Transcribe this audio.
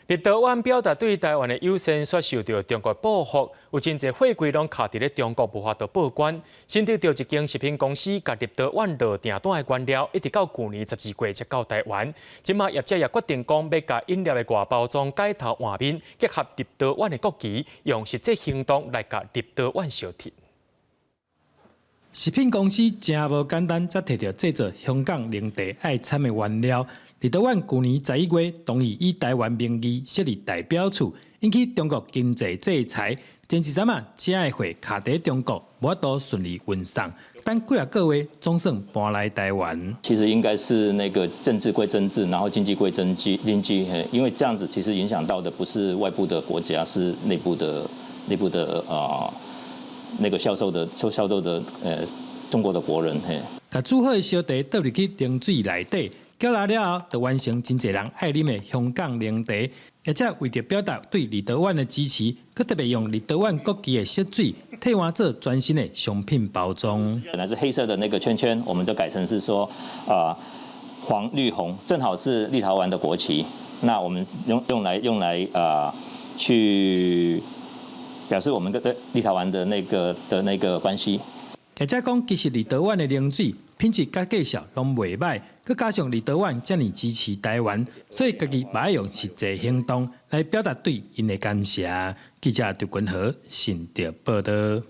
立陶宛表達對台灣的友善，卻受著中國報復，有真濟貨櫃攏卡佇咧中國無法度報關。新竹著一間食品公司共立陶宛落訂單的原料，一直到舊年12月才到台灣。這馬業者也決定講，欲共飲料的外包裝改頭換面，結合立陶宛的國旗，用實際行動來共立陶宛相挺。食品公司誠無簡單，才提著製作香港奶茶愛摻的原料。立陶宛舊年11月同意以台灣名義設立代表處，引起中國經濟制裁。前一陣仔，遮的貨卡佇中國，無法度順利運送。等幾仔個月，總算搬來台灣。其實應該是那個政治歸政治，然後經濟歸經濟，經濟，因為這樣子其實影響到的不是外部的國家，是內部的那個銷售的中國的國人嘿。共煮好的燒茶倒入去冷水內底，攪熱了後，就完成真濟人愛啉的香港奶茶。而且為著表達對立陶宛的支持，閣特別用立陶宛國旗的色水替換做全新的商品包裝。本來是黑色的那個圈圈，我們就改成是說啊黃綠紅，正好是立陶宛的國旗。那我們用來去表示我們跟立陶宛的那個關係。業者講，其實立陶宛的冷水品質佮價數攏袂䆀，閣加上立陶宛遮爾支持台灣，所以家己嘛愛用實際行動來表達對𪜶的感謝。記者劉君和新竹報導。